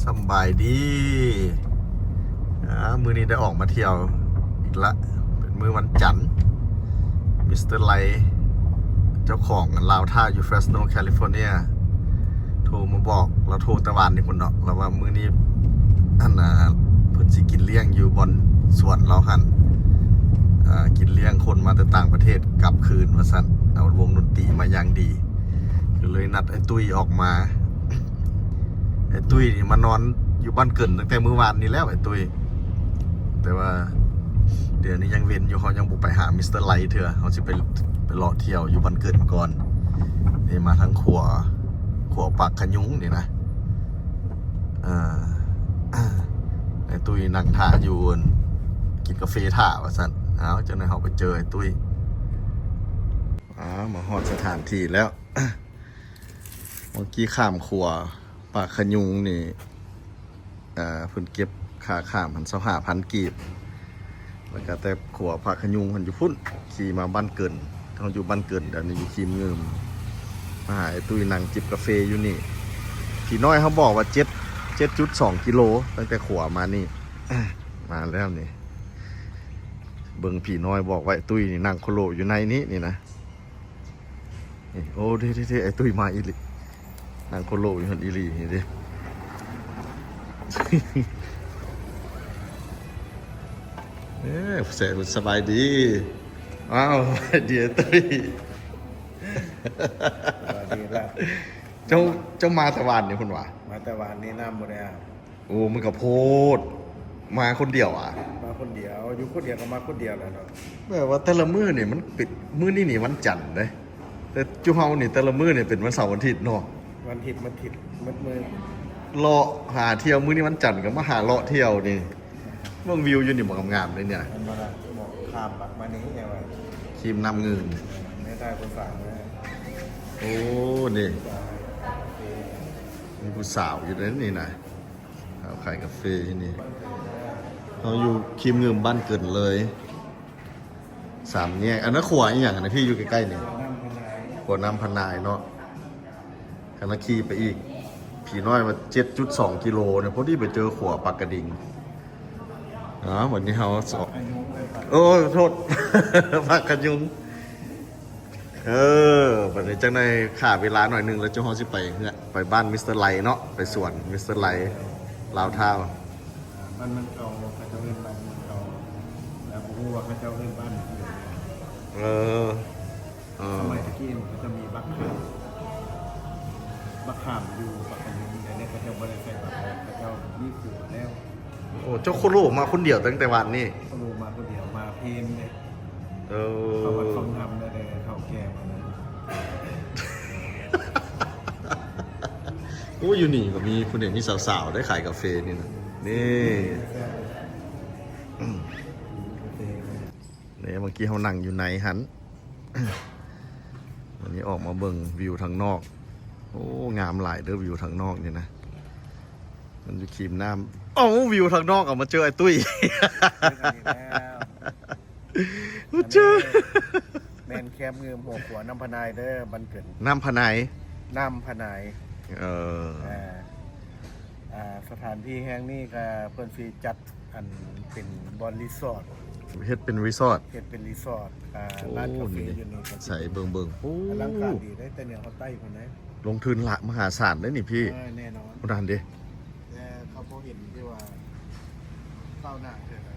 ສຳບາຍດີ ອາ ມື້ນີ້ໄດ້ອອກມາທ່ຽວອີກລະ ເປັນມື້ວັນຈັນ ມິສເຕີໄລ ເຈົ້າຂອງລາວທ່າຢູ່ເຟຣສໂນ ແຄລິຟໍເນຍ ໂທມາບອກ ລາວໂທແຕ່ວານນີ້ພຸ້ນເນາະ ລາວວ່າມື້ນີ້ ອັນນ່າ ເພິ່ນຊິກິນລ້ຽງຢູ່ບ່ອນສວນລາວຫັ້ນ ອາ ກິນລ້ຽງຄົນມາແຕ່ຕ່າງປະເທດກັບຄືນວ່າຊັ້ນ ເອົາວົງດົນຕີມາຢ່າງດີ ກໍເລີຍນັດອ້າຍຕຸ້ຍອອກມາ. ອ້າຍຕຸ້ຍນີ້ມານອນຢູ່ບ້ານເກີນຕັ້ງແຕ່ມື້ວານນີ້ແລ້ວ ອ້າຍຕຸ້ຍ ແຕ່ວ່າດຽວນີ້ຍັງເວັນຢູ່ ເຮົາຍັງບໍ່ໄປຫາມິສເຕີໄລເທື່ອ ເຮົາຊິໄປ ໄປເລາະທ່ຽວຢູ່ບ້ານເກີນກ່ອນ. ນີ້ມາທາງຂົວ ຂົວປາກຂະຍຸງນີ້ນະ ເອີ ອ້າຍຕຸ້ຍນັ່ງຖ້າຢູ່ ກິນກາເຟຖ້າວ່າຊັ້ນ. ເອົາ ຈັ່ງໃດເຮົາໄປເຈີອ້າຍຕຸ້ຍ. ອ້າວ ມາຮອດສະຖານທີ່ແລ້ວ. ເມື່ອກີ້ຂ້າມຂົວປາກຂະຍຸງນີ້ ເອີ ເພິ່ນເກັບຄ່າຂ້າມຫັ້ນ ຊາວຫ້າພັນກີບ ແລ້ວກໍແຕ່ຂົວປາກຂະຍຸງຫັ້ນຢູ່ພຸ້ນ ຂີ່ມາບ້ານເກີນ ເຮົາຢູ່ບ້ານເກີນ ດຽວນີ້ຢູ່ຄີມງືມ ມາຫາອ້າຍຕຸ້ຍນັ່ງຈິບກາເຟຢູ່ນີ້. ຜີນ້ອຍເຮົາບອກວ່າເຈັດ ເຈັດຈຸດສອງກິໂລ ຕັ້ງແຕ່ຂົວມານີ້ ມາແລ້ວນີ້ ເບິ່ງຜີນ້ອຍບອກວ່າອ້າຍຕຸ້ຍນີ້ນັ່ງໂຄໂລຢູ່ໃນນີ້ ນີ້ນະ. ນີ້ ໂອ້ ເດ້ໆໆ ອ້າຍຕຸ້ຍມາອີ່ຫຼີ ນັ່ງໂຄໂລຢູ່ຫັ້ນອີ່ຫຼີນີ້ເດ້. ເອີ ແຊະ ສະບາຍດີ. ອ້າວ ສະບາຍດີອ້າຍຕຸ້ຍ. ສະບາຍດີລະ. ເຈົ້າ ເຈົ້າມາແຕ່ວານນີ້ພຸ້ນຫວາ? ມາແຕ່ວານນີ້ ນ້ຳບໍ່ໄດ້ອາບ. ໂອ້ ມັນກໍໂພດ ມາຄົນດຽວຫວາ? ມາຄົນດຽວ ຢູ່ຄົນດຽວກໍມາຄົນດຽວແຫຼະເນາະ. ແບບວ່າແຕ່ລະມື້ນີ້ມັນເປັນ ມື້ນີ້ນີ້ວັນຈັນເດ້ ແຕ່ຈຸເຮົານີ້ແຕ່ລະມື້ນີ້ເປັນວັນເສົາວັນທິດເນາະ. ວັນທິດ ວັນທິດ ໝົດມື້ ເລາະຫາທ່ຽວ ມື້ນີ້ວັນຈັນກໍມາຫາເລາະທ່ຽວນີ້. ເບິ່ງວິວຢູ່ນີ້ບໍ່ງາມໆເດ້ນີ້ນະ. ມັນມາລະ ໝອກຂ້າມບັກມານີ້ແນວ ຄີມນ້ຳງື່ມ ແມ່ໄດ້ຜູ້ສາວເລີຍ. ໂອ້ ນີ້ ມີຜູ້ສາວຢູ່ເດ້ນີ້ນະ. ເຮົາຂາຍກາເຟຢູ່ນີ້ ເຮົາຢູ່ຄີມງື່ມບ້ານເກີນເລີຍ ສາມແຍກ. ອັນນັ້ນຂົວອີ່ຫຍັງ ອັນນັ້ນທີ່ຢູ່ໃກ້ໆນີ້? ຂົວນ້ຳພະນາຍເນາະ. ຄັນລະຂີ່ໄປອີກ ຜີນ້ອຍວ່າເຈັດຈຸດສອງກິໂລນີ້ ພໍດີໄປເຈີຂົວປາກກະດິງ. ເອົາ ບັດນີ້ເຮົາສອງ ໂອ້ ໂທດ ປາກຂະຍຸງ. ເອີ ບັດນີ້ຈັ່ງໃດຂ້າເວລາໜ້ອຍໜຶ່ງ ແລ້ວເຈົ້າເຮົາຊິໄປເຮືອນ ໄປບ້ານມິສເຕີໄລເນາະ ໄປສວນມິສເຕີໄລ ລາວທາວ. ບ້ານເມືອງເກົ່າ ເຂົາເຈົ້າເອີ້ນບ້ານເມືອງເກົ່າ ແລ້ວບໍ່ຮູ້ວ່າເຂົາເຈົ້າເອີ້ນບ້ານຫຍັງ. ເອີ ເອີ ສະໄໝຕະກີ້ເຂົາເຈົ້າມີບັກຂາມ ບັກຂາມຢູ່ປາກກະຍຸງ ດຽວນີ້ເຂົາເຈົ້າບໍ່ໄດ້ໃສ່ບັກແລ້ວ ເຂົາເຈົ້າມີຜົວແລ້ວ. ໂອ້ ເຈົ້າໂຄໂລມາຄົນດຽວຕັ້ງແຕ່ວານນີ້? ໂຄໂລມາຄົນດຽວ ມາເພນເດ້. ເອີ ເຂົ້າວັດເຂົ້າທຳໄດ້ ໄດ້ເຖົ້າແກ່ມາເລີຍ. ໂອ້ ຢູ່ນີ້ກໍມີ ຜູ້ນີ້ມີສາວໆ ໄດ້ຂາຍກາເຟນີ້ນະ ນີ້. ນີ້ ເມື່ອກີ້ເຮົານັ່ງຢູ່ໃນຫັ້ນ ວັນນີ້ອອກມາເບິ່ງວິວທາງນອກ. ໂອ້ ງາມຫຼາຍເດີ້ ວິວທາງນອກນີ້ນະ. ມັນຢູ່ຄີມນ້ຳ. ເອົ້າ ວິວທາງນອກ ເອົາ ມາເຈີອ້າຍຕຸ້ຍ. ເຈີກັນອີກແລ້ວ ມາເຈີ. ອັນນີ້ແມ່ນແຄມງື່ມຫົວຂົວນ້ຳພະນາຍເດີ້ ບ້ານເກີນ. ນ້ຳພະນາຍ? ນ້ຳພະນາຍ. ເອີ ອ່າ ອ່າ ສະຖານທີ່ແຫ່ງນີ້ກໍເພິ່ນຊິຈັດ ອັນເປັນບ່ອນຣີສອດ ເຮັດເປັນຣີສອດ ເຮັດເປັນຣີສອດ. ອ່າ ໂອ້ ຮ້ານກາເຟຢູ່ນີ້ກໍຊິ ໃສເບິ່ງໆ. ໂອ້ ອະລັງການດີເດ້ ແຕ່ເໜືອຮອດໃຕ້ພຸ້ນເດ້. ລົງທຶນລະມະຫາສານເດ້ນີ້ພີ່. ເອີ ແນ່ນອນ. ພຸ້ນຫັ້ນເດ້ ແຕ່ເຂົາບໍ່ເຫັນທີ່ວ່າກ້າວໜ້າເທື່ອໃດ.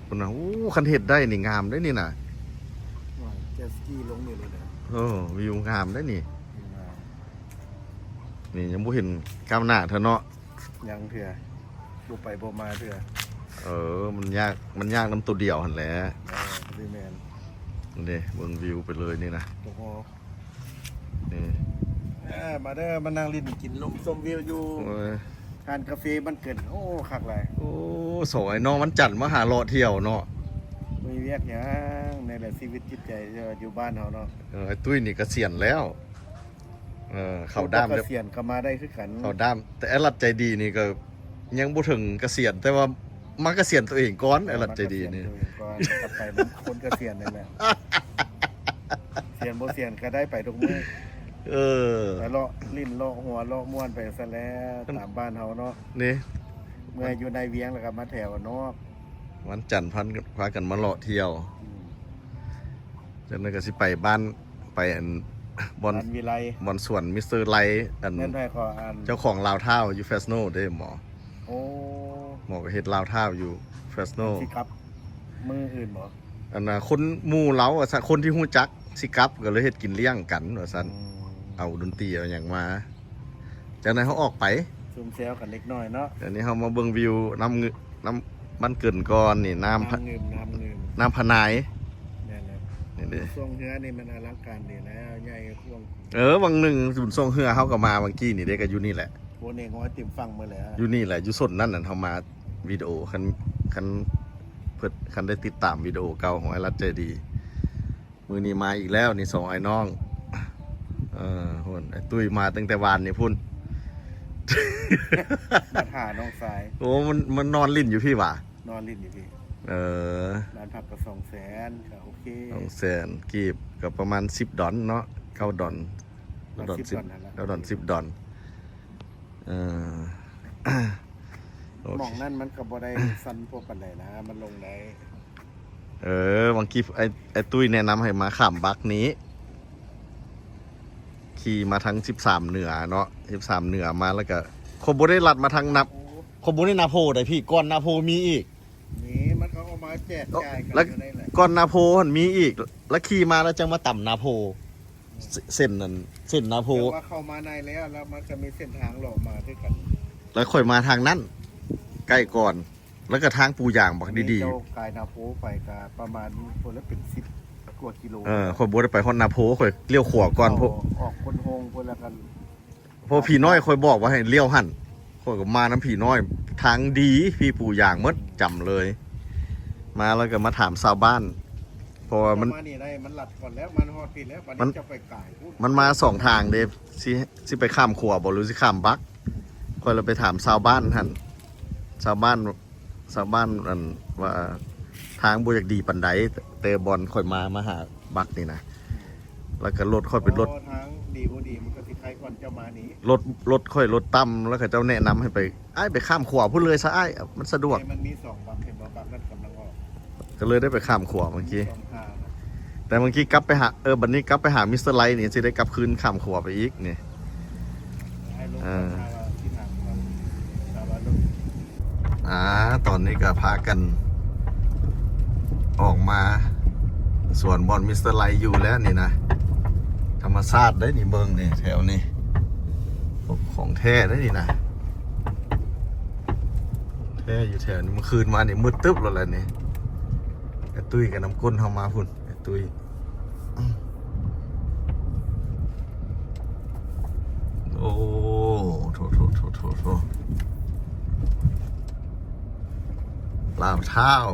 ພຸ້ນນະ. ໂອ້ ຄັນເຮັດໄດ້ນີ້ງາມເດ້ນີ້ນະ. ໂອ້ຍ ເຈັດສະກີລົງນີ້ເລີຍເດ້. ເອີ ວິວງາມເດ້ນີ້. ງາມ ນີ້ຍັງບໍ່ເຫັນກ້າວໜ້າເທື່ອເນາະ. ຍັງເທື່ອ ບໍ່ໄປບໍ່ມາເທື່ອ. ເອີ ມັນຍາກ ມັນຍາກນຳໂຕດຽວຫັ້ນແຫຼະ. ເອີ ຄືແມ່ນ. ນີ້ເດ້ ເບິ່ງວິວໄປເລີຍນີ້ນະ. ໂອ້ໂຫ ນີ້ ເອີ ມາເດີ້ ມານັ່ງຫຼິ້ນກິນລົມຊົມວິວຢູ່ ເອີ ຮ້ານກາເຟບ້ານເກີນ. ໂອ້ ຄັກຫຼາຍ. ໂອ້ ສອງອ້າຍນ້ອງວັນຈັນມາຫາເລາະທ່ຽວເນາະ. ບໍ່ມີວຽກຫຍັງ ນີ້ແຫຼະຊີວິດຈິດໃຈຢູ່ບ້ານເຮົາເນາະ. ເອີ ອ້າຍຕຸ້ຍນີ້ກະສຽນແລ້ວ. ເອີ ເຂົ້າດ້າມ ກະສຽນກໍມາໄດ້ຄືກັນ ເຂົ້າດ້າມ. ແຕ່ອ້າຍລັດໃຈດີນີ້ກໍຍັງບໍ່ເຖິງກະສຽນ ແຕ່ວ່າມາກະສຽນຕົວເອງກ່ອນ. ເອີ ອ້າຍລັດໃຈດີນີ້ ມາກະສຽນຕົວເອງກ່ອນ ກັບໄປນຳຄົນກະສຽນນັ້ນແຫຼະ. ສຽນບໍ່ສຽນກໍໄດ້ໄປທຸກມື້. ເອີ ໄປເລາະຫຼິ້ນເລາະຫົວເລາະມ່ວນໄປຊັ້ນແຫຼະ ຕາມບ້ານເຮົາເນາະ ນີ້ ເມື່ອຢູ່ໃນວຽງແລ້ວກໍມາແຖວນອກ ວັນຈັນພັນ ພາກັນມາເລາະທ່ຽວ ອືມ ຈັ່ງນັ້ນກໍຊິໄປບ້ານ ໄປອັນ ບ່ອນ ບ້ານວິໄລ ບ່ອນສວນມິສເຕີໄລ ອັນ ແມ່ນໃຜກໍອັນ ເຈົ້າຂອງລາວທາວຢູ່ເຟຣສໂນເດ້ໝໍ ໂອ້ ໝໍກໍເຮັດລາວທາວຢູ່ເຟຣສໂນ ຊິກັບມື້ອື່ນບໍ່? ອັນນ່າ ຄົນໝູ່ລາວວ່າຊັ້ນ ຄົນທີ່ຮູ້ຈັກຊິກັບ ກໍເລີຍເຮັດກິນລ້ຽງກັນວ່າຊັ້ນ ອືມ ເອົາດົນຕີເອົາຫຍັງມາ ຈັ່ງໃດເຮົາອອກໄປ ຊຸມແຊວກັນເລັກນ້ອຍເນາະ ອັນນີ້ເຮົາມາເບິ່ງວິວນ້ຳງຶ ນ້ຳ ບ້ານເກີນກ່ອນນີ້ ນ້ຳ ນ້ຳງຶມ ນ້ຳງຶມ ນ້ຳພະນາຍ ແມ່ນແລ້ວ ນີ້ເດ້ ຊ່ວງເຮືອນີ້ມັນອະລັງການດີແລ້ວ ໃຫຍ່ກວ້າງ ເອີ ວັງໜຶ່ງສູນຊ່ວງເຮືອເຮົາກໍມາວັງກີ້ນີ້ເດ້ ກໍຢູ່ນີ້ແຫຼະ ໂອ້ ເໜັງເອົາໄອຕິມຝັ່ງມາແລ້ວ ຢູ່ນີ້ແຫຼະ ຢູ່ໂຊນນັ້ນ ອັນເຮົາມາວິດີໂອ ຄັນ ຄັນເພິ່ນ ຄັນໄດ້ຕິດຕາມວິດີໂອເກົ່າຂອງອ້າຍລັດໃຈດີ ມື້ນີ້ມາອີກແລ້ວນີ້ ສອງອ້າຍນ້ອງ ເອີ ພຸ້ນ ອ້າຍຕຸ້ຍມາຕັ້ງແຕ່ວານນີ້ພຸ້ນ ມາຫານ້ອງຊາຍ ໂອ້ ມັນ ມັນນອນຫຼິ້ນຢູ່ພີ້ຫວາ? ນອນຫຼິ້ນຢູ່ພີ້ ເອີ ນອນພັກກໍສອງແສນ ກໍໂອເຄ ສອງແສນກີບ ກໍປະມານສິບດອນເນາະ ເກົ້າດອນ ເກົ້າດອນ ເກົ້າດອນ ສິບ ເກົ້າດອນ ສິບດອນ ເອີ ໂອເຄ ໝ່ອງນັ້ນມັນກໍບໍ່ໄດ້ຊັນພວກປານໃດນະ ມັນລົງໄດ້ ເອີ ວັງກີ້ ໄອ້ ໄອ້ຕຸ້ຍແນະນຳໃຫ້ມາຂ້າມບັກນີ້ ຂີ່ມາທາງສິບສາມເໜືອເນາະ ສິບສາມເໜືອມາ ແລ້ວກໍ ຂ້ອຍບໍ່ໄດ້ລັດມາທາງນາ ຂ້ອຍບໍ່ໄດ້ນາໂພໃດ໋ພີ່ ກ່ອນນາໂພມີອີກ ນີ້ມັນກໍເອົາມາແຈກຈ່າຍກັນ ແລ້ວ ຢູ່ໃນນັ້ນແຫຼະ ກ່ອນນາໂພຫັ້ນມີອີກ ແລ້ວຂີ່ມາແລ້ວຈັ່ງມາຕຳນາໂພ ເສັ້ນ ເສັ້ນນັ້ນ ເສັ້ນນາໂພ ແຕ່ວ່າເຂົ້າມາໃນແລ້ວ ແລ້ວມັນກໍມີເສັ້ນທາງເລາະມາຄືກັນ ແລ້ວຂ້ອຍມາທາງນັ້ນ ໃກ້ກ່ອນ ແລ້ວກໍທາງປູຢາງບັກດີໆ ອັນນີ້ເຈົ້າກາຍນາໂພໄປກໍປະມານຄົນລະເປັນສິບກວ່າກິໂລ ເອີ ຂ້ອຍບໍ່ໄດ້ໄປຮອດນາໂພ ຂ້ອຍລ້ຽວຂວາກ່ອນ ເຂົ້າ ໂພ ອອກຄົນໂຮງພຸ້ນ ແລ້ວກໍ ເພາະພີ່ນ້ອຍຂ້ອຍບອກວ່າໃຫ້ລ້ຽວຫັ້ນ ຂ້ອຍກໍມານຳພີ່ນ້ອຍ ທາງດີ ພີ່ປູຢາງໝົດ ຈຳເລີຍ ມາແລ້ວກໍມາຖາມຊາວບ້ານ ເພາະວ່າມັນ ມານີ້ໄດ້ ມັນລັດກ່ອນແລ້ວ ມັນຮອດພີ້ແລ້ວ ບັດນີ້ເຈົ້າໄປກາຍພຸ້ນ ມັນມາສອງທາງເດ້ ຊິ ຊິໄປຂ້າມຂົວບໍ່ ຫຼືຊິຂ້າມບັກ ຂ້ອຍລະໄປຖາມຊາວບ້ານຫັ້ນ ຊາວບ້ານ ຊາວບ້ານ ອັນ ວ່າທາງບໍ່ຢາກດີປານໃດ ແຕ່ ແຕ່ບ່ອນຂ້ອຍມາ ມາຫາບັກນີ້ນະ ແລ້ວກໍລົດຂ້ອຍເປັນລົດ ອໍ ທາງດີບໍ່ດີມັນກໍຊິໄຄກ່ອນເຈົ້າມານີ້ ລົດ ລົດຂ້ອຍລົດຕ່ຳ ແລ້ວເຂົາເຈົ້າແນະນຳໃຫ້ໄປ ອ້າຍໄປຂ້າມຂົວພຸ້ນເລີຍຊະອ້າຍ ມັນສະດວກ ແຕ່ມັນມີສອງບັກ ເຫັນບໍ່ ບັກນັ້ນກຳລັງອອກ ກໍເລີຍໄດ້ໄປຂ້າມຂົວເມື່ອກີ້ ມີສອງ ແຕ່ເມື່ອກີ້ກັບໄປຫາ ເອີ ບັດນີ້ກັບໄປຫາມິສເຕີໄລນີ້ ຊິໄດ້ກັບຄືນຂ້າມຂົວໄປອີກນີ້ ໃຫ້ລົງ ເອີ ໄປຫາວ່າທີ່ທາງ ອ່າ ຕອນນີ້ກໍພາກັນອອກມາສວນບ່ອນມິສເຕີໄລຢູ່ແລ້ວນີ້ນະ ທຳມະຊາດເດ້ນີ້ ເບິ່ງນີ້ ແຖວນີ້ ຂອງແທ້ເດ້ນີ້ນະ ແທ້ຢູ່ແຖວນີ້ ມື້ຄືນມານີ້ມືດຕຶບແລ້ວແຫຼະນີ້ ໄອ້ຕຸ້ຍກັບນ້ຳກົ້ນເຮົາມາພຸ້ນ ຕຸ້ຍ ໂອ້ ໂຖ ໂຖ ໂຖ ໂຖ ໂຖ ລາວທ້າວ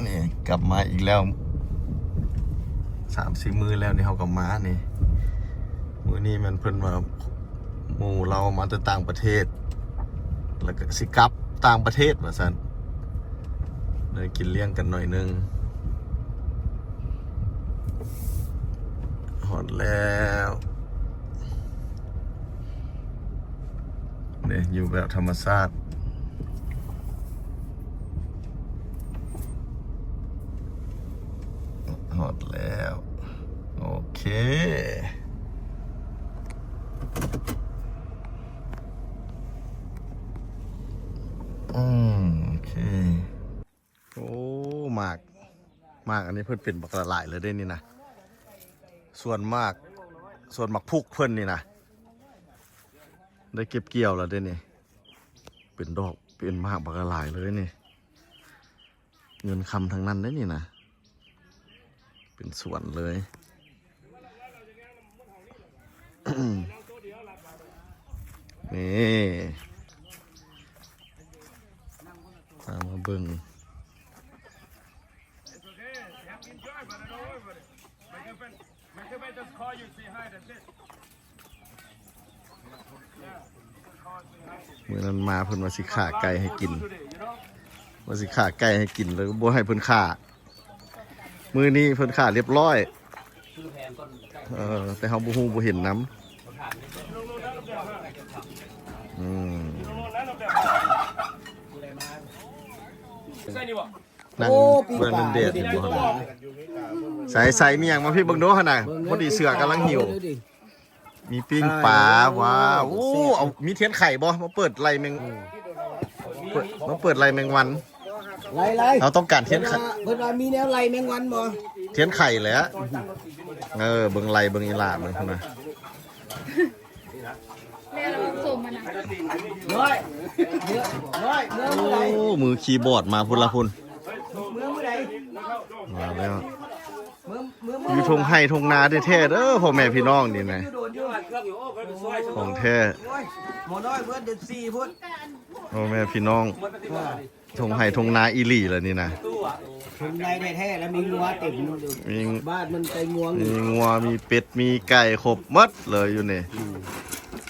ນີ້ກັບມາອີກແລ້ວ ສາມສີ່ມື້ແລ້ວນີ້ ເຮົາກໍມານີ້ ມື້ນີ້ແມ່ນເພິ່ນວ່າ ໝູ່ລາວມາແຕ່ຕ່າງປະເທດ ແລ້ວກໍຊິກັບຕ່າງປະເທດວ່າຊັ້ນ ໄດ້ກິນລ້ຽງກັນໜ້ອຍໜຶ່ງ ຮອດແລ້ວ ນີ້ຢູ່ແບບທຳມະຊາດ ຮອດແລ້ວ ໂອເຄ ອືມ ໂອເຄ ໂອ້ ໝາກ ໝາກອັນນີ້ເພິ່ນເປັນບັກຫຼາຍໆເລີຍເດ້ນີ້ນະ ສວນໝາກ ສວນໝາກພຸກເພິ່ນນີ້ນະ ໄດ້ເກັບກ່ຽວແລ້ວເດ້ນີ້ ເປັນດອກ ເປັນໝາກບັກຫຼາຍເລີຍນີ້ ເງິນຄຳທັງນັ້ນເດ້ນີ້ນະ ເປັນສວນເລີຍ ນີ້ ພາມາເບິ່ງ ມື້ນັ້ນມາເພິ່ນວ່າຊິຂ້າໄກ່ໃຫ້ກິນ ວ່າຊິຂ້າໄກ່ໃຫ້ກິນ ແລ້ວກໍບໍ່ໃຫ້ເພິ່ນຂ້າ ມື້ນີ້ເພິ່ນຂ້າລຽບຮ້ອຍ ເອີ ແຕ່ເຮົາບໍ່ຮູ້ບໍ່ເຫັນນຳ. ອືມ ນັ່ງ ໂອ້ ປີ້ງປາ ເບິ່ງແດດເຫັນບໍ່ຫັ້ນນະ? ໃສ່ ໃສ່ມີຫຍັງມາພີ່ເບິ່ງດູຫັ້ນນະ. ເບິ່ງເດີ ພໍດີເສືອກຳລັງຫິວ ເບິ່ງເດີ. ມີປີ້ງປາ ອ່າ ວ້າວ ໂອ້ ແຊບ ເອົາ ມີທຽນໄຂບໍ່? ມາເປີດໄລ່ແມງ ເອີ ເປີດ ມາເປີດໄລ່ແມງວັນ ໄລ່ໆ ເຮົາຕ້ອງການທຽນໄຂ. ເພິ່ນວ່າ ເພິ່ນວ່າມີແນວໄລ່ແມງວັນບໍ່? ທຽນໄຂແຫຼະ. ເອີ ເບິ່ງໄລ່ເບິ່ງອີ່ຫຼ້າເບິ່ງພຸ້ນນະ. ແມ່ລະມັນສົມມັນນະ. ນ້ອຍ ນ້ອຍ ເມືອງໃດ? ໂອ້ ມືຄີບອດມາພຸ້ນລະພຸ້ນ ເມືອງໃດ? ມາແລ້ວ ຢູ່ທົ່ງໄຮ່ທົ່ງນາແທ້ໆເດີ ພໍ່ແມ່ພີ່ນ້ອງນີ້ນະ ຂອງແທ້. ໂອ້ຍ ໝໍນ້ອຍເບິດເດືອນສີ່ພຸ້ນ ພໍ່ແມ່ພີ່ນ້ອງ ທົ່ງໄຮ່ທົ່ງນາອີ່ຫຼີລະນີ້ນະ. ທົ່ງນາແທ້ໆ ແລ້ວມີງົວເຕັມ ມີ ບ້ານມັນໄກງວງ ມີງົວ ມີເປັດ ມີໄກ່ ຄົບໝົດເລີຍຢູ່ນີ້. ອືມ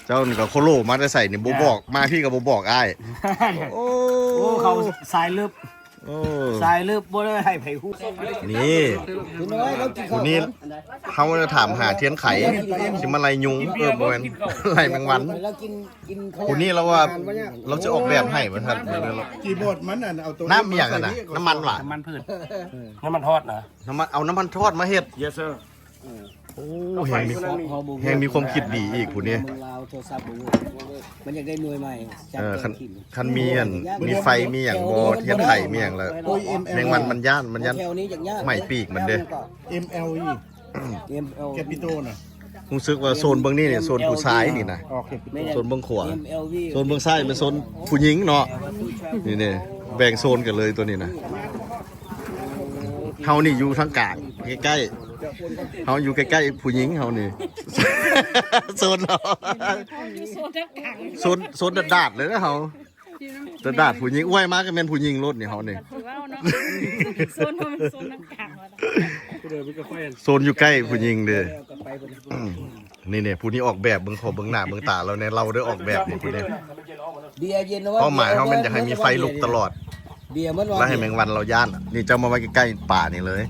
ເຈົ້ານີ້ກໍໂຄໂລມາແຕ່ໃສນີ້ ບໍ່ບອກ ເອີ ມາພີ້ກໍບໍ່ບອກອ້າຍ. ໂອ້ ໂອ້ ເຂົາສາຍເລິບ ໂອ້ ສາຍເລິບ ບໍ່ໄດ້ໃຫ້ໃຜຮູ້. ນີ້ ຜູ້ນ້ອຍລາວກິນ ຜູ້ນີ້ ເຮົາຈະຖາມຫາທຽນໄຂ ຊິມາໄລ່ຍຸງ ເອີ ບໍ່ແມ່ນ ໄລ່ແມງວັນ. ລາວກິນ ກິນເຂົ້າ ຜູ້ນີ້ລາວວ່າ ລາວຊິອອກແບບໃຫ້ວ່າຊັ້ນ. ຄີບອດມັນ ອັນ ເອົາໂຕ ນ້ຳອີ່ຫຍັງຫັ້ນນະ? ນ້ຳມັນຫວາ? ນ້ຳມັນພືດ ນ້ຳມັນທອດນະ ນ້ຳມັນ ເອົານ້ຳມັນທອດມາເຮັດ. Yes sir. ໂອ້ ແຮງມີ ແຮງມີຄວາມຄິດດີອີກຜູ້ນີ້. ເມືອງລາວໂທລະສັບບໍ່ຮູ້ ມັນຢາກໄດ້ໜ່ວຍໃໝ່ ຈັດ ເອີ ຄັນ ແຕ່ງກິນ ຄັນມີອັນ ມີໄຟມີຫຍັງບໍ່ ທຽນໄຂມີຫຍັງລະ ໂອ້ຍ ເອັມແອລ ແມງວັນມັນຢ້ານ ມັນຢ້ານ ແຖວນີ້ຢາກຍາກ ໄໝ້ປີກມັນເດ້. ເອັມແອລອີ ເອັມແອລອີ Capital ນະ ຮູ້ສຶກວ່າໂຊນເບື້ອງນີ້ນີ້ ໂຊນຜູ້ຊາຍນີ້ນະ. ອໍ Capital ໂຊນເບື້ອງຂວາ ເອັມແອລອີ ໂຊນເບື້ອງຊ້າຍແມ່ນໂຊນຜູ້ຍິງເນາະ. ນີ້ໆ ແບ່ງໂຊນກັນເລີຍຕົວນີ້ນະ. ເຮົານີ້ຢູ່ທາງກາງ ໃກ້ໆ ເຮົາຢູ່ໃກ້ໆຜູ້ຍິງເຮົານີ້ ໂຊນເຮົາ ຢູ່ໂຊນທາງກາງ ໂຊນ ໂຊນດາດໆເລີຍເຮົາ ດາດໆຜູ້ຍິງ. ອວຍມາກໍແມ່ນຜູ້ຍິງໂລດນີ້ເຮົານີ້ ຄືເວົ້າເນາະ ໂຊນເຮົາແມ່ນໂຊນທາງກາງວ່າ ໂຊນຢູ່ໃກ້ຜູ້ຍິງເດ້. ນີ້ໆ ຜູ້ນີ້ອອກແບບ ເບິ່ງຂໍເບິ່ງໜ້າເບິ່ງຕາລາວແດ່ ລາວໄດ້ອອກແບບນີ້ຜູ້ນີ້. ເບຍເຢັນ ເປົ້າໝາຍເຮົາແມ່ນຢາກໃຫ້ມີໄຟລຸກຕະຫຼອດ ເບຍມັນວ່າ ລະໃຫ້ແມງວັນລາວຢ້ານ. ນີ້ເຈົ້າມາໄວ້ໃກ້ໆປານີ້ເລີຍ.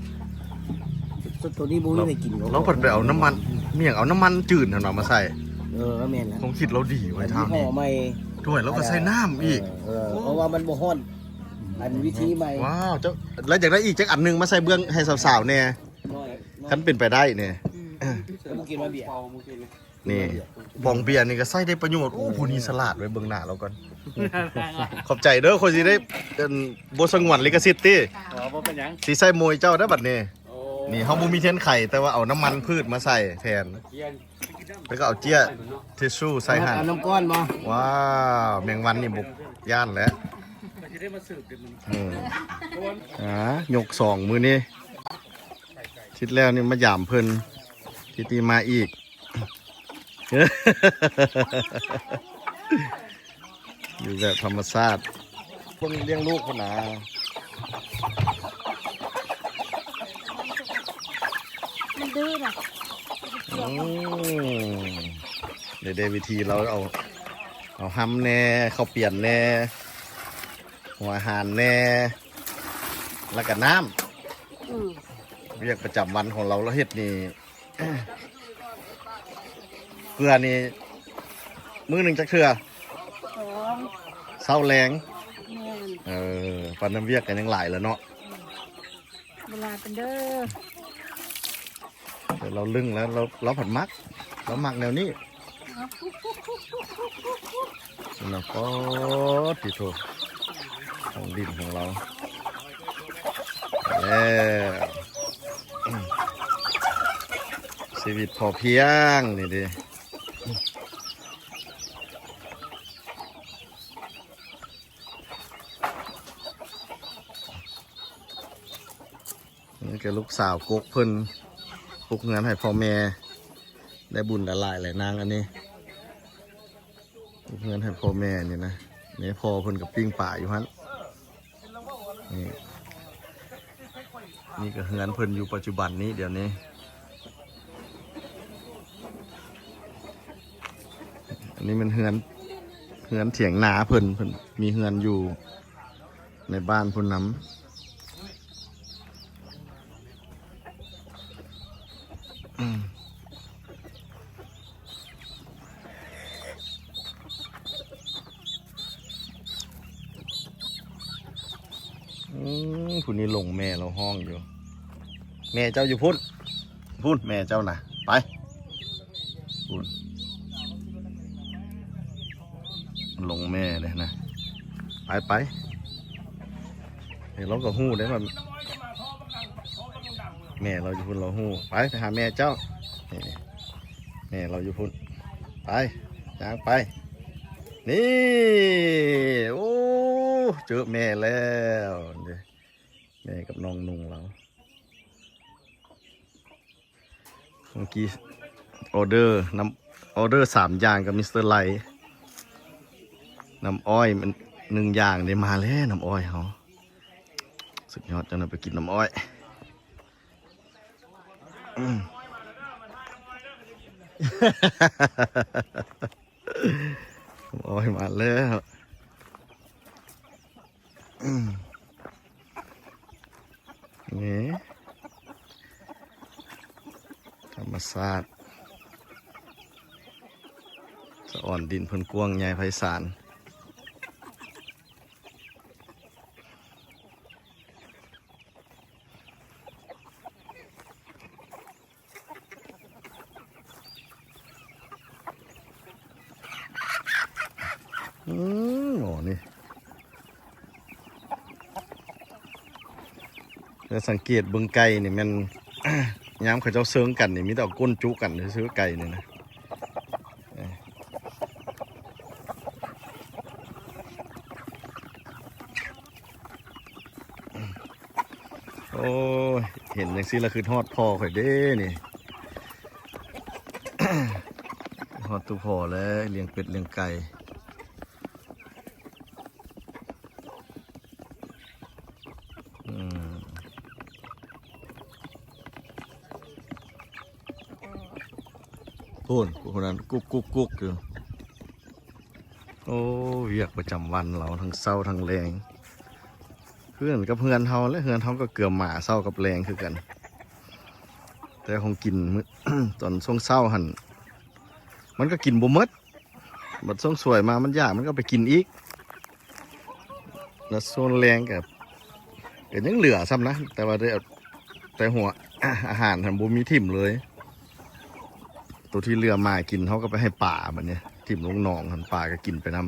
ໂຕນີ້ບໍ່ມີໃຜກິນ ລາວເພິ່ນໄປເອົານ້ຳມັນ ມີຫຍັງ ເອົານ້ຳມັນຈືດຫັ້ນນະມາໃສ່. ເອີ ແມ່ນລະ ຄວາມຄິດລາວດີເວີຍ ທາງນີ້ ໂອ້ຍ ລາວກໍໃສ່ນ້ຳອີກ. ເອີ ເອີ ເພາະວ່າມັນບໍ່ຮ້ອນ ອັນວິທີໃໝ່. ວ້າວ ເຈົ້າ ລະຢາກໄດ້ອີກຈັກອັນໜຶ່ງມາໃສ່ເບື້ອງໃຫ້ສາວໆແດ່ ຄັນເປັນໄປໄດ້ນີ້. ອືມ ບໍ່ກິນມາເບຍ ນີ້ ປອງເບຍນີ້ກໍໃຊ້ໄດ້ປະໂຫຍດ. ໂອ້ ຜູ້ນີ້ສະຫຼາດເວີຍ ເບິ່ງໜ້າລາວກ່ອນ. ຂອບໃຈເດີ ຂ້ອຍຊິໄດ້ ອັນ ບໍ່ສະຫງວນລິຂະສິດຕິ. ອໍ ບໍ່ເປັນຫຍັງ ຊິໃສ່ໂມຍເຈົ້າໄດ້ບັດນີ້. ໂອ້ ນີ້ເຮົາບໍ່ມີທຽນໄຂ ແຕ່ວ່າເອົານ້ຳມັນພືດມາໃສ່ແທນ ແລ້ວກໍເອົາເຈ້ຍ ທິຊຊູ່ໃສ່ຫັ້ນ. ເອົານ້ຳກ້ອນບໍ່? ວ້າວ ແມງວັນນີ້ບໍ່ຢ້ານແຫຼະ. ອືມ ອ່າ ຍົກສອງມື້ນີ້ ທິດແລ້ວນີ້ມາຢາມເພິ່ນ ທິດນີ້ມາອີກ ຢູ່ແບບທຳມະຊາດ ຄົນລ້ຽງລູກພຸ້ນນະ ມັນດື້ນະ. ອືມ ເດ ເດ ວິທີລາວເອົາ ເອົາຮຳແດ່ ເຂົ້າປຽນແດ່ ຫົວອາຫານແດ່ ແລ້ວກໍນ້ຳ. ອືມ ວຽກປະຈຳວັນຂອງລາວ ລາວເຮັດນີ້ ເກືອນີ້ ມື້ໜຶ່ງຈັກເທື່ອ? ສອງ ເຊົ້າແລງ. ແມ່ນ ເອີ ປານນັ້ນວຽກກໍຍັງຫຼາຍແລ້ວເນາະ. ອືມ ເວລາເປັນເດີ ແຕ່ລາວລຶ້ງແລ້ວ ລາວ ລາວພັດມັກ ລາວມັກແນວນີ້. ລະປອດຕິໂທ ຂອງດິນຂອງລາວ ແລ້ວ ຊີວິດພໍພຽງນີ້ເດ້. ນີ້ກໍລູກສາວກົກເພິ່ນ ປົກເຮືອນໃຫ້ພໍ່ແມ່ ໄດ້ບຸນຫຼາຍໆແຫຼະນາງອັນນີ້ ປົກເຮືອນໃຫ້ພໍ່ແມ່ນີ້ນະ. ນີ້ພໍ່ເພິ່ນກໍປີ້ງປາຢູ່ຫັ້ນ. ນີ້ ນີ້ກໍເຮືອນເພິ່ນຢູ່ປັດຈຸບັນນີ້ ດຽວນີ້. ອັນນີ້ແມ່ນເຮືອນ ເຮືອນຖຽງນາເພິ່ນ ເພິ່ນມີເຮືອນຢູ່ໃນບ້ານພຸ້ນນຳ. ອືມ ຜູ້ນີ້ຫຼົງແມ່ລາວຮ້ອງຢູ່ ແມ່ເຈົ້າຢູ່ພຸ້ນ ພຸ້ນແມ່ເຈົ້ານະ ໄປ ພຸ້ນ ຫຼົງແມ່ເດ້ນະ ໄປ ໄປ ເອີ ລາວກໍຮູ້ເດ້ວ່າ ແມ່ລາວຢູ່ພຸ້ນ ລາວຮູ້ ໄປ ໄປຫາແມ່ເຈົ້າ ນີ້ ແມ່ລາວຢູ່ພຸ້ນ ໄປ ຍ່າງໄປ ນີ້ ໂອ້ ເຈີແມ່ແລ້ວ ແມ່ກັບນ້ອງນຸ່ງລາວ ເມື່ອກີ້ອໍເດີ ນ້ຳ ອໍເດີສາມຢ່າງກັບມິສເຕີໄລ ນ້ຳອ້ອຍມັນໜຶ່ງຢ່າງ ໄດ້ມາແລ້ວ ນ້ຳອ້ອຍເຮົາ ສຸດຍອດ ເຈົ້າໜ້ອຍໄປກິນນ້ຳອ້ອຍ ອືມ ນ້ຳອ້ອຍມາແລ້ວ ອືມ ນີ້ ທຳມະຊາດ ສະອອນດິນເພິ່ນກວ້າງໃຫຍ່ໄພສານ. ອືມ ອໍ ນີ້ ແຕ່ສັງເກດເບິ່ງໄກ່ນີ້ແມ່ນ ຍາມເຂົາເຈົ້າເຊີງກັນນີ້ ມີແຕ່ເອົາກົ້ນຈຸກັນຊື່ໆ ໄກ່ນີ້ນະ. ໂອ້ຍ ເຫັນຈັ່ງຊີ້ລະຄຶດຮອດພໍ່ຂ້ອຍເດ້ນີ້ ຮອດຕູ່ພໍ່ແລ້ວ ລ້ຽງເປັດລ້ຽງໄກ່ ອືມ ພຸ້ນ ຜູ້ນັ້ນກຸກໆໆຢູ່. ໂອ້ ວຽກປະຈຳວັນລາວ ທັງເຊົ້າທັງແລງ ຄືກັນກັບເຮືອນເຮົາແຫຼະ ເຮືອນເຮົາກໍເກືອໝາ ເຊົ້າກັບແລງຄືກັນ ແຕ່ຂອງກິນມື້ ຕອນຊ່ວງເຊົ້າຫັ້ນ ມັນກໍກິນບໍ່ໝົດ ບັດຊ່ວງສວຍມາມັນຢາກ ມັນກໍໄປກິນອີກ ແລ້ວຊ່ວງແລງກໍ ກໍຍັງເຫຼືອຊ້ຳນະ ແຕ່ວ່າໄດ້ເອົາ ແຕ່ຫົວ ອາຫານຫັ້ນບໍ່ມີຖິ້ມເລີຍ ໂຕທີ່ເຫຼືອໝາກິນ ເຮົາກໍໄປໃຫ້ປາ ບັດນີ້ຖິ້ມລົງໜອງຫັ້ນ ປາກໍກິນໄປນຳ.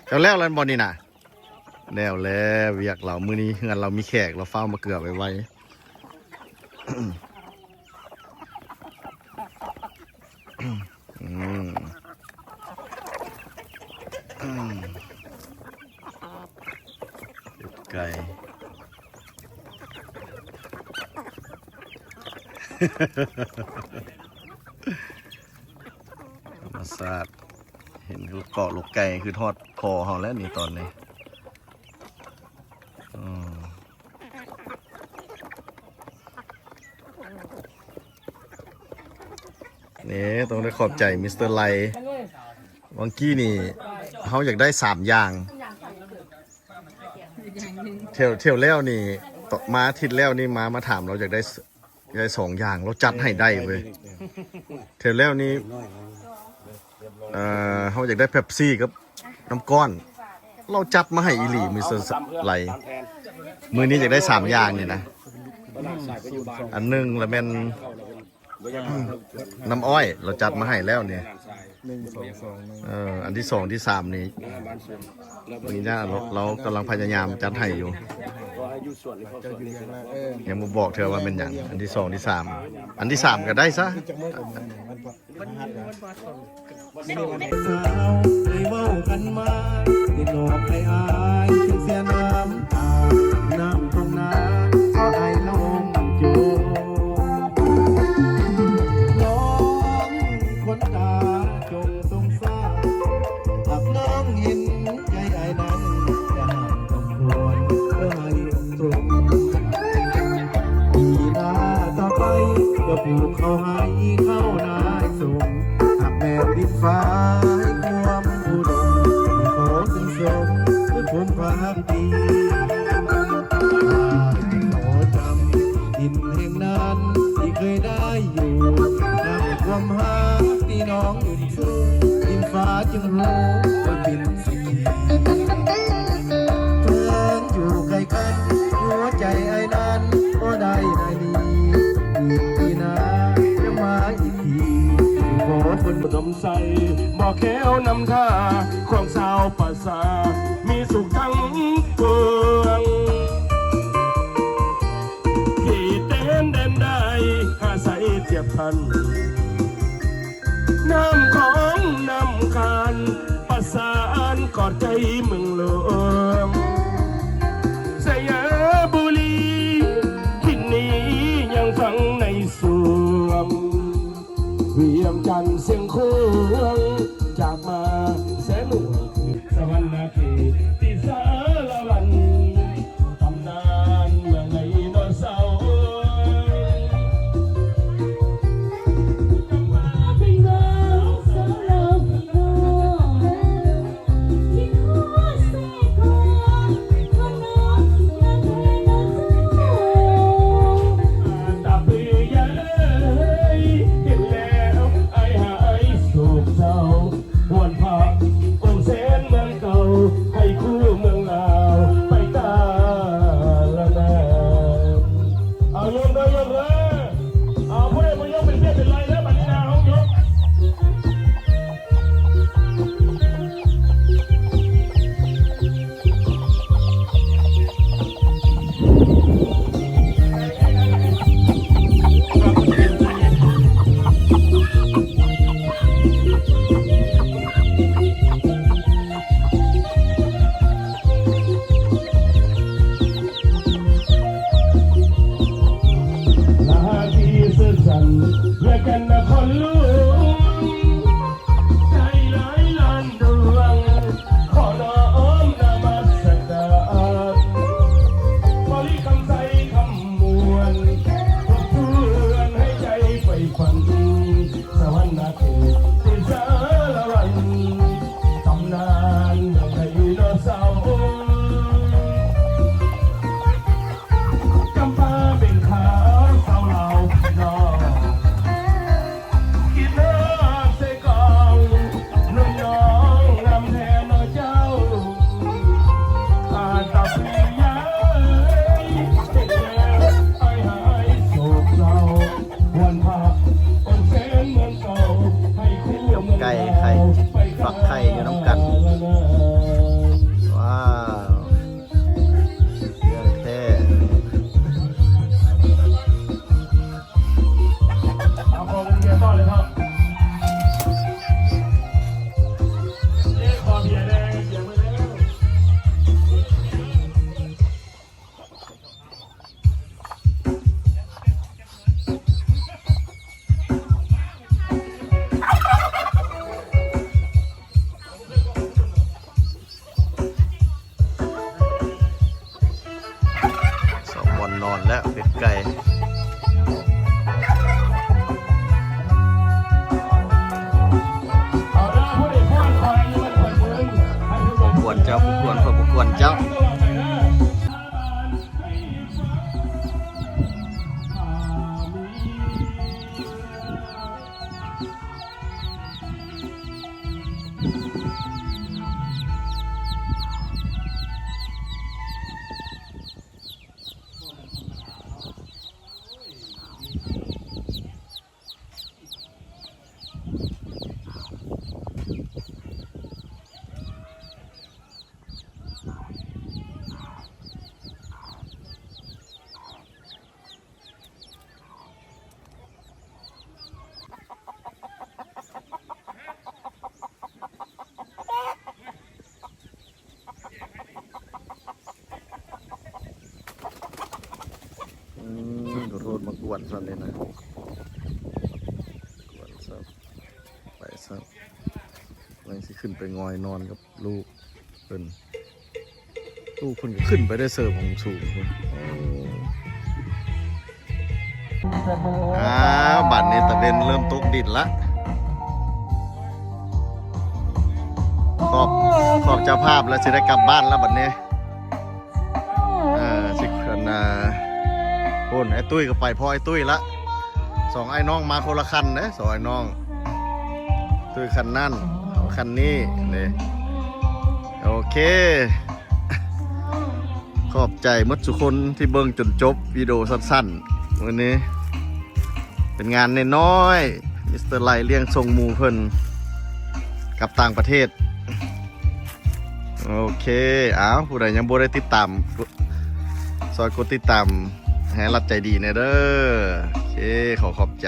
ເຈົ້າແລ້ວແລ້ວບໍ່ນີ້ນະ? ແລ້ວແລ້ວ ວຽກລາວ ມື້ນີ້ເຮືອນລາວມີແຂກ ລາວຟ້າວມາເກືອໄວໆ. ອືມ ອືມ ເປັດໄກ່ ທຳມະຊາດ ເຫັນເກາະລູກໄກ່ ຄຶດຮອດພໍ່ເຮົາແລ້ວນີ້ຕອນນີ້ ອືມ. ນີ້ຕ້ອງໄດ້ຂອບໃຈມິສເຕີໄລ ຫວ່າງກີ້ນີ້ເຮົາຢາກໄດ້ສາມຢ່າງ ທ່ຽວ ທ່ຽວແລ້ວນີ້ ມາອາທິດແລ້ວນີ້ມາ ມາຖາມລາວຢາກໄດ້ ຢາກໄດ້ສອງຢ່າງ ລາວຈັດໃຫ້ໄດ້ເວີຍ ທ່ຽວແລ້ວນີ້ ເອີ ເຮົາຢາກໄດ້ເປັບຊີກັບນ້ຳກ້ອນ ລາວຈັດມາໃຫ້ອີ່ຫຼີ ມິສເຕີໄລ ມື້ນີ້ຢາກໄດ້ສາມຢ່າງນີ້ນະ ອັນໜຶ່ງລະແມ່ນ ນ້ຳອ້ອຍ ລາວຈັດມາໃຫ້ແລ້ວນີ້ ໜຶ່ງ ສອງ ສອງ ໜຶ່ງ ເອີ ອັນທີສອງ ທີສາມນີ້ ນີ້ນະ ລາວ ລາວກຳລັງພະຍາຍາມຈັດໃຫ້ຢູ່ ຍັງບໍ່ບອກເທື່ອວ່າແມ່ນຫຍັງ ອັນທີສອງ ທີສາມ ອັນທີສາມກໍໄດ້ຊະ. ຈຶ່ງຮູ້ວ່າເປັນເສດຖີ ເຖິງຢູ່ໄກກັນ ຫົວໃຈອ້າຍນັ້ນບໍ່ໄດ້ນາຍນີ້ ປີໜ້າຈະມາອີກທີ ຂໍຄົນນຳໃສ ບໍ່ແຄ້ວນຳທ່າ ຂອງຊາວປະຊາ ມີສຸກທັງປວງ ເຂດແດນ ແດນໃດ ອາໄສຈຽບພັນ ນ້ຳຂອງນ້ຳຄານ ປະສານກອດໃຈເມືອງຫຼວງ ໄຊຍະບູລີ ຖິ່ນນີ້ຍັງຝັງໃນສວງ ວຽງຈັນຊຽງຂວາງ ຈາກມາແສນຫຼວງ ສະຫວັນນະເຂດ ຕິສາລະວັນ ຕຳນານເມືອງໄດໂນເສົາ ຕາເບຍາເອີຍ ເຫັນແລ້ວອ້າຍຫາຍໂສກເສົ້າ ວອນພະອົງແສນເມືອງເກົ່າ ໃຫ້ຄູ່ເມືອງລາວໄປຕາລະນານ ເອົາ ຍົກເດີ ຍົກເດີ ເອົາ ຜູ້ໃດບໍ່ຍົກເປັນເບຍເປັນໄລເດີ ບັດນີ້ນາ ເຮົາຍົກ ລາທີ່ເສີດສັນ ແລະ ກັນນະຄອນຫຼວງ ໃຈຫຼາຍລ້ານດວງ ຂໍນ້ອມນະມັດສະການ ບໍລິຄຳໄຊຄຳມ່ວນ ທົບທວນໃຫ້ໃຈໃຝ່ຝັນ ສະຫວັນນະເຂດ ຕິສາລະວັນ ຕຳນານເມືອງໄດໂນເສົາ ຈຳປາເບັນຂາວ ສາວລາວພີ່ນ້ອງ ຄິດຮອດໃສ່ກອງ ນ້ອງໆ ງາມແທ້ເນາະເຈົ້າ ອາດຕະປີຍາຍ ເຮັດແລ້ວອ້າຍຫາຍໂສກເສົ້າ ວັນພະອົນແສນເມືອງເກົ່າ ໃຫ້ຄູ່ເມືອງ ໄກ່ໄຂ່ ໄປ ຝັກໄຂ່ຢູ່ນຳກັນ ວ້າວ ເລື່ອງແທ້ ເອົາຂອງເກັບຕໍ່ເລີຍເນາະ ເອີ ຂໍເບຍແດ່ ເບຍມື້ແລ້ວ ສອງບ່ອນນອນແລ້ວ ເປັດໄກ່ ກວນເຈົ້າ ກວນ ຂ້ອຍບໍ່ກວນເຈົ້າ. ອືມ ຂໍໂທດ ມາກວນຊັ້ນເດ້ນະ ກວນຊັ້ນ ໄປຊັ້ນ ກຳລັງຊິຂຶ້ນໄປງ່ອຍນອນກັບລູກເພິ່ນ ລູກເພິ່ນກໍຂຶ້ນໄປໄດ້ເສີບຂອງສູງພຸ້ນ. ອ້າວ ບາດນີ້ຕາເວັນເລີ່ມຕົກດິນລະ ຂອບ ຂອບເຈົ້າພາບແລ້ວ ຊິໄດ້ກັບບ້ານລະບາດນີ້. ເອີ ຊິ ອັນນ່າ ພຸ້ນ ອ້າຍຕຸ້ຍກໍໄປພ້ອມອ້າຍຕຸ້ຍລະ ສອງອ້າຍນ້ອງມາຄົນລະຄັນເດ້ ສອງອ້າຍນ້ອງ ຕຸ້ຍຄັນນັ້ນ ເອົາ ຄັນນີ້ນີ້ ໂອເຄ ຂອບໃຈໝົດທຸກຄົນທີ່ເບິ່ງຈົນຈົບວິດີໂອສັ້ນໆ ມື້ນີ້ເປັນງານນ້ອຍໆ ມິສເຕີໄລລ້ຽງສົ່ງໝູ່ເພິ່ນກັບຕ່າງປະເທດ. ໂອເຄ ອ້າວ ຜູ້ໃດຍັງບໍ່ໄດ້ຕິດຕາມ ກົດ ຊ່ອຍກົດຕິດຕາມໃຫ້ລັດໃຈດີແດ່ເດີ. ໂອເຄ ຂໍຂອບໃຈ.